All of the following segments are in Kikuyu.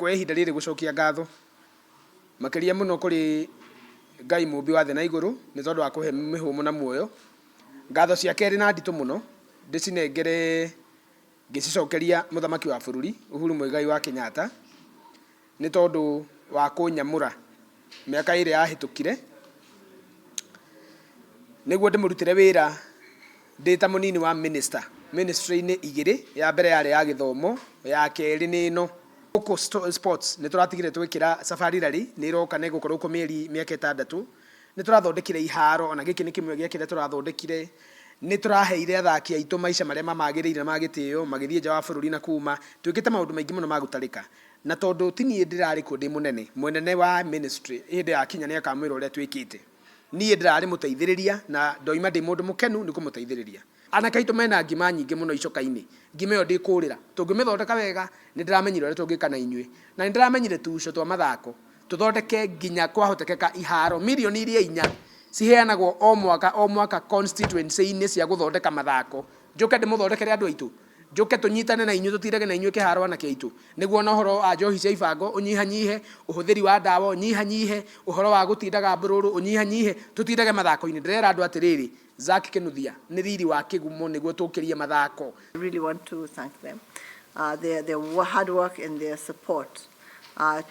Kuoya ihinda rĩrĩ gũcokia ngatho makĩria mũno kũrĩ Ngai mũmbi wa thĩ na igũrũ nĩ tondũ wa kũhe mĩhũmũ na muoyo. Ngatho cia kerĩ na nditũ mũno ndĩcinengere ngĩcicokeria mũthamaki wa bũrũri Uhuru Muigai wa Kenyatta nĩ tondũ wa kũnyamũra mĩaka ĩrĩ yahĩtũkire nĩguo ndĩmũrutĩre wĩra ndĩ ta mũnini wa minister ministry-inĩ igĩrĩ, ya mbere yarĩ ya gĩthomo, ya kerĩ nĩ ĩno. Gũkũ sports nĩ tũratigire twĩkĩra Safari Rally nĩ ĩroka na ĩgũkorwo kuo mĩeri mĩaka 6. Nĩ tũrathondekire iharo, ona gĩkĩ nĩ kĩmwe gĩa kĩrĩa tũrathondekire. Nĩ tũraheire athaki aitũ maica marĩa mamagĩrĩire na ma gĩtĩo magĩthiĩ nja wa bũrũri na kuma. Twĩkĩte maũndũ maingĩ mũno ma gũtarĩka. Na tondũ ti niĩ ndĩrarĩ kuo ndĩ mũnene, mũnene wa ministry hĩndĩ yakinya nĩ akamwĩra ũrĩa twĩkĩte. Niĩ ndĩrarĩ mũteithĩrĩria na ndoima ndĩ mũndũ mũkenu nĩ kũmũteithĩrĩria. Anake aitũ mena ngima nyingĩ mũno icoka-inĩ. Ngima ĩyo ndĩkũrĩra. Tũngĩmĩthondeka wega nĩ ndĩramenyire ũrĩa tũngĩka na inyuĩ. Na nĩ ndĩramenyire tuco twa mathako tũthondeke nginya kwahotekeka iharo mirioni iria 4 ciheanagwo o mwaka o mwaka constituency-inĩ cia gũthondeka mathako. Njũke ndĩmũthondekere andũ aitũ. Njũke tũnyitane na inyuĩ tũtirage na inyuĩ kĩharo anake aitũ. Nĩguo na ũhoro wa njohi cia ibango ũnyihanyihe, ũhũthĩri wa ndawa ũnyihanyihe, ũhoro wa gũtindaga mbũrũrũ ũnyihanyihe, tũtindage mathako-inĩ. Ndĩrera andũ atĩrĩrĩ, Zack Kinuthia nĩ riri wa kĩgumo nĩguo tũkĩrie mathako. I really want to thank them. Their hard work and their support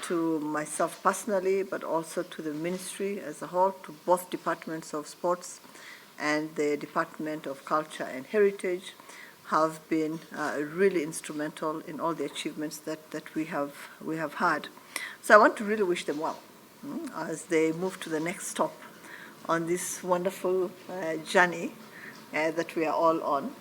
to myself personally, but also to the ministry as a whole, to both departments of sports and the Department of Culture and Heritage, have been really instrumental in all the achievements that we have had. So I want to really wish them well as they move to the next stop on this wonderful journey that we are all on.